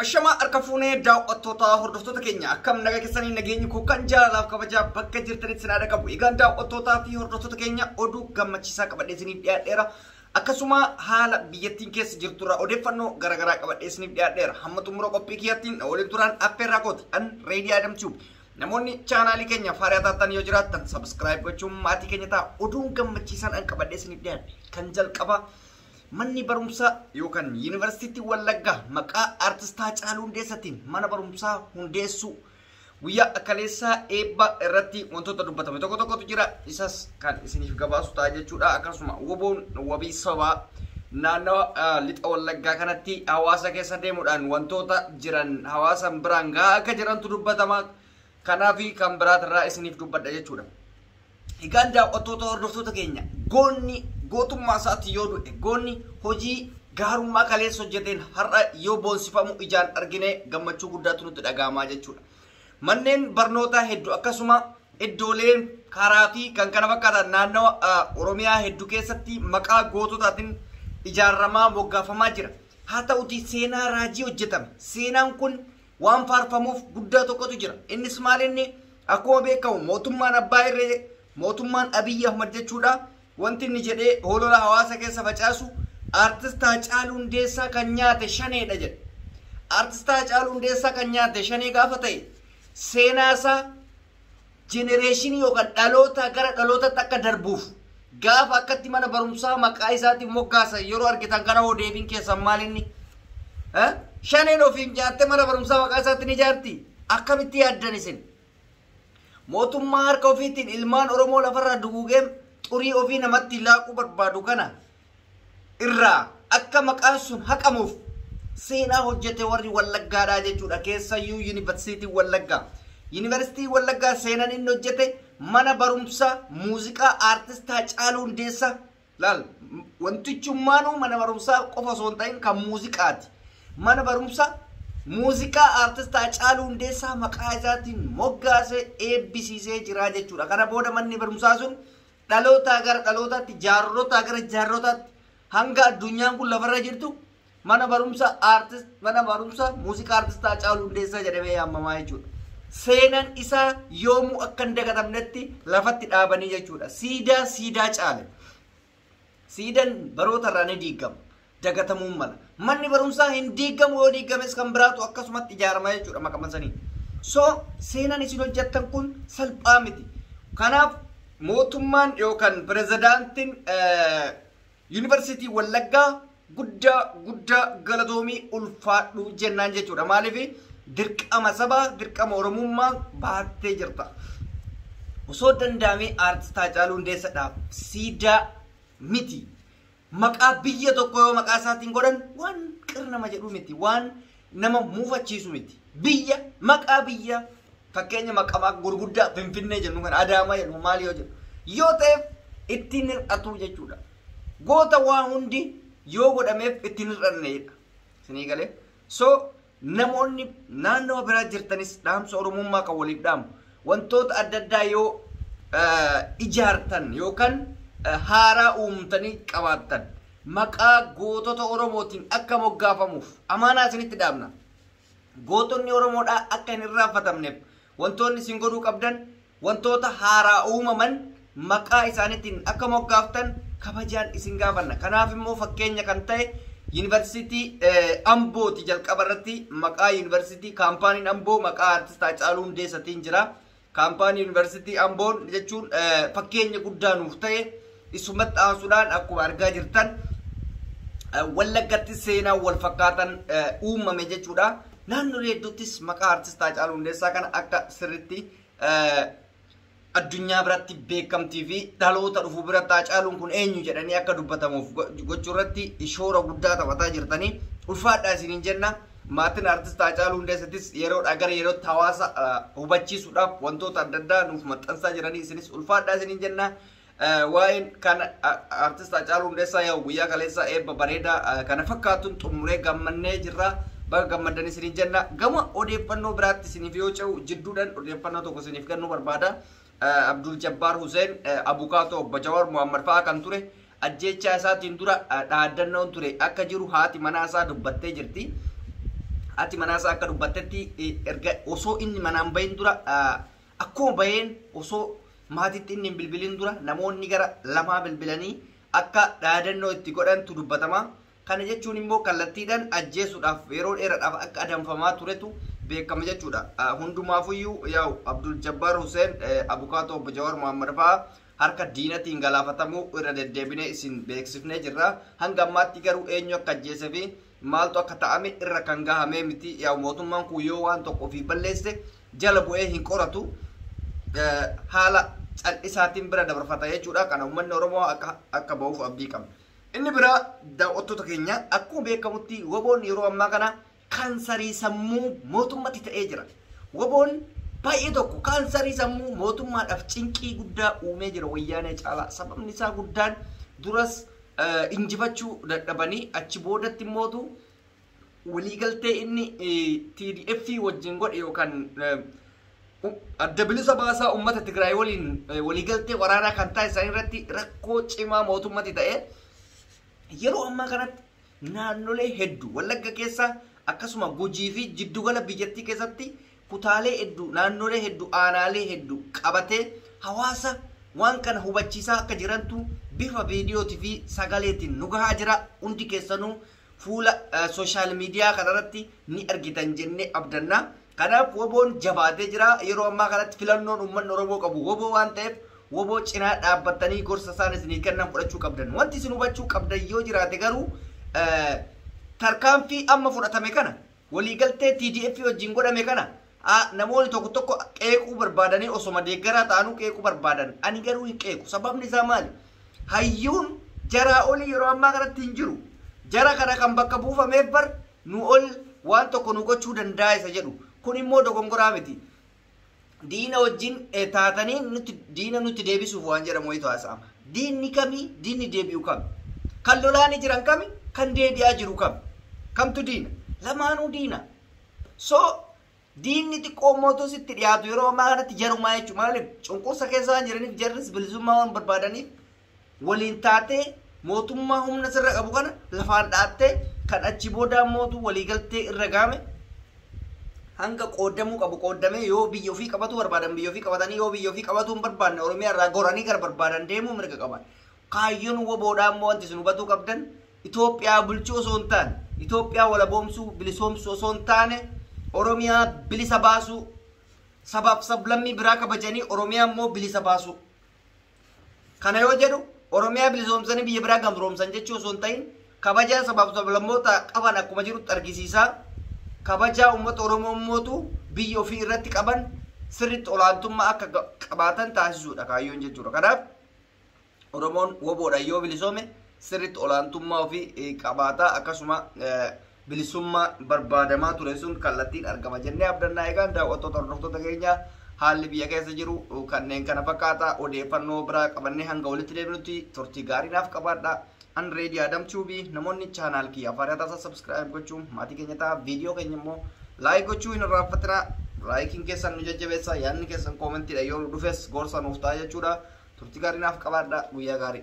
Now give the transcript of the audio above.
Ashamaa harka fuunee daawwattoota hordoftoota keenya akkam nagaa keessanii nageenyi koo kan jaalalaaf kabajaa bakka jirtanitti sinaa qabu. Egaan daawwattootaa fi hordoftoota keenya oduu gammachiisaa qabadhee isiniif dhiyaadheera. Akkasuma haala biyyattiin keessa jirturraa odeeffannoo garaagaraa qabadhee isiniif dhiyaadheera. Hamma xumura qophii kiyyattiin waliin turaan affeerraa kooti. An Reedii Adam Tube. Namoonni chaanaalii keenya faariyaa taatan yoo jiraattan subscribe gochuun maatii keenya ta'a. Oduun gammachiisaan an qabadhee isiniif dhiyaadhe kan jalqabaa manni barumsaa yookaan yuunivarsiitii Wallaggaa maqaa aartist Haacaaluu Hundeessaatiin mana barumsaa hundeessuu guyyaa kaleessaa eebba irratti wantoota dubbatame tokko tokkotu jira. Isas kan isiniif gabaasu ta'a jechuudha. Akkasuma woboon wabii sabaa naannawa lixa Wallaggaa kanatti hawaasa keessa deemuudhaan wantoota jiran hawaasa biraan gahaa akka jirantu dubbatama. Kanaaf kan biraatirraa isiniif dubbadha jechuudha. Egaan daawwattoota hordoftoota keenya goonni gootummaa isaatti yoo du'e goonni hojii gaarummaa kaleessa hojjeteen har'a yoo boonsifamu ijaan argine gammachuu guddaatu nutti dhaga'amaa jechuudha. Manneen barnootaa hedduu akkasuma iddooleen karaa fi kan kana fakkaatan naannawa Oromiyaa hedduu keessatti maqaa goototaatiin ijaaramaa moggaafamaa jira. Haa ta'uti seenaa raajii hojjetame. Seenaan kun waan faarfamuuf guddaa tokkotu jira. Innis maal inni akkuma beekamu mootummaan Abbaa Irree mootummaan Abiyyi Ahmad jechuudha. Wanti inni jedhee holola hawaasa keessa facaasu aartist Haacaaluu Hundeessaa kan nyaate shaneedha jedhe. Aartist Haacaaluu Hundeessaa kan nyaate shanee gaafa ta'e seenaa isaa jenereeshinii yookaan dhaloota gara dhalootatti akka darbuuf gaafa akkatti mana barumsaa maqaa isaatiin moggaasan yeroo argitan kana hoo deebiin keessan maal inni? Shaneen ofiin nyaattee mana barumsaa maqaa isaatiin ijaarti. Akkamitti yaaddan isin? Mootummaa harka ofiitiin ilmaan Oromoo lafarraa duguugee xurii ofii namatti laaquu barbaadu kana irraa akka maqaan sun haqamuuf seenaa hojjete warri Wallaggaadhaa jechuudha. Keessayyuu yuunivarsiitii Wallaggaa. Yuunivarsiitii Wallaggaa seenaan inni hojjete mana barumsaa muuziqaa aartist Haacaaluu Hundeessaa. Laal wantichummaanuu mana barumsaa qofa osoo hin ta'in kan muuziqaati. Mana barumsaa muuziqaa aartist Haacaaluu Hundeessaa maqaa isaatiin moggaasee eebbisiisee jira jechuudha. Kana booda manni barumsaa sun dhalootaa gara dhalootaatti, jaarrotaa gara jaarrotaatti hanga addunyaan kun lafarra jirtu mana barumsa aartist mana barumsa muuziqaa aartist Haacaaluu Hundeessaa jedhamee yaamamaa jechuudha. Seenaan isaa yoomuu akka hin dagatamnetti lafatti dhaabanii jechuudha. Siidaa siidaa caale. Siidaan baroota irraa ni diigama. Dagatamuun mala. Manni barumsaa hin diigamu yoo diigames kan biraatu akkasumatti ijaarama jechuudha maqama sanii. So seenaan isin hojjettan kun salphaa miti. Kanaaf mootummaan yookaan pirezidaantiin yuunivarsiitii Wallaggaa guddaa guddaa galatoomii ulfaadhu jennaan jechuudha. Maaliif dirqama sabaa dirqama Oromummaa baattee jirta. Osoo danda'amee aartist Haacaaluu Hundeessaadhaaf siidaa miti. Maqaa biyya tokko yoo maqaa isaatiin godhan waan qir nama jedhu miti. Waan nama muufachiisu miti. Biyya maqaa biyya fakkeenya maqaa gurguddaa Finfinnee jennu kan Adaamaa jennu maal yoo jennu yoo ta'eef ittiin hir'atu jechuudha. Goota waa hundi yoo godhameef ittiin hir'annedha. Isinii galee. So namoonni naannoo biraa jirtanis dhaamsa Oromummaa kan waliif dhaamu wantoota adda addaa yoo ijaartan yookaan haaraa uumtanii qabaattan maqaa gootota Oromootiin akka moggaafamuuf amaanaa isinitti dhaabna. Gootonni Oromoodhaa akka hin irraanfatamneef wantoonni isin godhuu qabdan wantoota haaraa uumaman maqaa isaaniitiin akka moggaaftan kabajaan isin gaafanna. Kanaaf immoo fakkeenya kan ta'e yuunivarsiitii Ambooti jalqaba irratti maqaa yuunivarsiitii kaampaaniin Amboo maqaa aartist Haacaaluu Hundeessaatiin jira. Kaampaanii yuunivarsiitii Amboon jechuun fakkeenya guddaa nuuf ta'e isumatti aansuudhaan akkuma argaa jirtan Wallaggatti seenaa wal fakkaatan uumame jechuudha. Naannolee hedduuttis maqaa aartist Haacaaluu Hundeessaa kana akka sirriitti addunyaa biratti beekamtii fi dhaloota dhufu biratti Haacaaluun kun eenyu jedhanii akka dubbatamuuf gochuu irratti shoora guddaa taphataa jirtanii ulfaadhaa isiniin jenna. Maatiin aartist Haacaaluu Hundeessattis yeroodhaa gara yerootti hawaasa hubachiisuudhaaf wantoota adda addaa nuuf maxxansaa jiranii isinis ulfaadhaa isiniin jenna. Waa'een kana aartist Haacaaluu Hundeessaa yaa'u guyyaa kaleessaa eebba bareedaa kana fakkaatuun xumuree gammannee jirra. Baga gammaddan isiniin jenna. Gama odeeffannoo biraatti isiniif yoo ce'u jidduudhaan odeeffannoo tokko isiniif kennuu barbaada. Abdul Jabbaar Hussein Abukaatoo obbo Jawaar Muhammad fa'aa kan ture ajjeechaa isaatiin dura dhaaddannoon ture akka jiru haati manaa isaa dubbattee jirti. Haati manaasaa akka dubbattetti erga osoo inni manaan bahin dura, akkuma baheen osoo maatitti inni hin bilbilin dura namoonni gara lamaa bilbilanii akka dhaadannoo itti godhantu dubbatama. Kana jechuun immoo kallattiidhaan ajjeesuudhaaf yeroo dheeraadhaaf akka adamfamaa turetu beekama jechuudha. Hundumaafuyyuu yaa'u Abdul Jabbaar Hussein abukaatoo obbo Jawaar Mohammad fa'aa harka diinatiin galaafatamuu irra deddeebinee isin beeksifnee jirra. Hanga ammaatti garuu eenyu akka ajjeesee fi maaltu akka ta'ame irra kan gahamee miti. Yaa'u mootummaan kun yoo waan tokko ofii balleesse jala bu'ee hin qoratu. Haala cal'isaatiin bira dabarfata jechuudha. Kana uummanni Oromoo akka ba'uuf abdii qabna. Inni biraa daawwattoota keenya, akkuma beekamutti WBOn yeroo ammaa kana kaansarii sammuu mootummatti ta'ee jira. WBOn baay'ee tokko kaansarii sammuu mootummaadhaaf cinqii guddaa uumee jira Wayyaanee caalaa. Sababni isaa guddaan duras injifachuu dadhabanii achi boodatti immootu waliigaltee inni TDF wajjin godhe yookaan adda bilisa baasaa uummata Tigraay waliin waliigaltee waraanaa kan taasisan irratti rakkoo cimaa mootummatti ta'e. Yeroo ammaa kanatti naannolee hedduu Wallagga keessa, akkasuma Gujii fi jiddugala biyyattii keessatti kutaalee hedduu, naannolee hedduu, aanaalee hedduu qabatee hawaasa waan kana hubachiisaa akka jirantu bifa viidiyootii fi sagaleetiin nu gahaa jira. Hundi keessanuu fuula social media kanarratti ni argitan jennee abdanna. Kanaaf WBOn jabaatee jira. Yeroo ammaa kanatti filannoon uummanni Oromoo qabu WBO waan ta'eef WBO cinaa dhaabbattanii gorsa isaan isinii kennan fudhachuu qabdan. Wanti isin hubachuu qabdan yoo jiraate garuu, tarkaanfii amma fudhatame kana, waliigaltee TDF wajjin godhame kana, namoonni tokko tokko qeequu barbaadanii osoma deeggaraa ta'anuu qeequu barbaadan. Ani garuu hin qeequ. Sababni isaa maali? Hayyuun jaraa olii yeroo ammaa kanatti hin jiru. Jara kana kan bakka buufameef bar nu ol waan tokko nu gochuu danda'a isa jedhu. Kun immoo dogongoraa miti. Diina wajjin taatanii nuti diina nutti deebisuuf waan jedhamu wayitu haasa'ama. Diinni kamii? Diinni deebi'u kami? Kan lolaanii jiran kami? Kan deebi'aa jiru kami? Kamtu diina? Lamaanuu diina. So diinni xiqqoo mootuu sitti dhiyaatu yeroo ammaa kanatti jarumaa jechuudha. Maaliif? Cunqursa keessa waan jiraniif, jarris bilisummaa waan barbaadaniif, waliin taatee mootummaa humna sirra qabu kana lafaan dhaattee kan achi boodaa mootuu waliigaltee irra gaame hanga qoodamuu qabu qoodamee, yoo biyya ofii qabatu barbaadan biyya ofii qabatanii, yoo biyya ofii qabatuu hin barbaanne Oromiyaa irraa goranii gara barbaadan deemuu mirga qaban. Kaayyoon WBOdhaa immoo wanti isin hubatuu qabdan Itoophiyaa bulchuu osoo hin taane, Itoophiyaa walaboomsuu bilisoomsuu osoo hin taane, Oromiyaa bilisa baasuu, sabaaf sablammii biraa kabajanii Oromiyaa immoo bilisa baasuu. Kana yoo jedhu Oromiyaa bilisoomsanii biyya biraa gamroomsan jechuu osoo hin ta'in, kabajaa sabaaf sablammoota qaban akkuma jirutti argisiisaa, kabajaa uummata Oromoo immootu biyya ofii irratti qaban sirriitti olaantummaa akka qabaatan taasisuudha kaayyoon jechuudha. Kanaaf Oromoon WBOdhaan yoo bilisoome sirriitti olaantummaa ofii qabaataa, akkasuma bilisummaa barbaadamaa ture sun kallattiin argama jennee abdannaa. Egaan daawwattoota, hordoftoota keenya, haalli biyya keessa jiru kanneen kana fakkaata. Odeeffannoo biraa qabannee hanga walitti deebinutti turtii gaarii naaf qabaadha. An Reedii Adam Tuubii. Namoonni channel kiyya afaan taasaa subscribe gochuun maatii keenya ta'a. Viidiyoo keenya immoo like gochuu hin irraanfatina. Likeiin keessan nu jajjabeessa, yaadni keessan commentiidha yoo nu dhufes gorsa nuuf ta'a jechuudha. Turtii gaarii naaf qabaadha, guyyaa gaarii.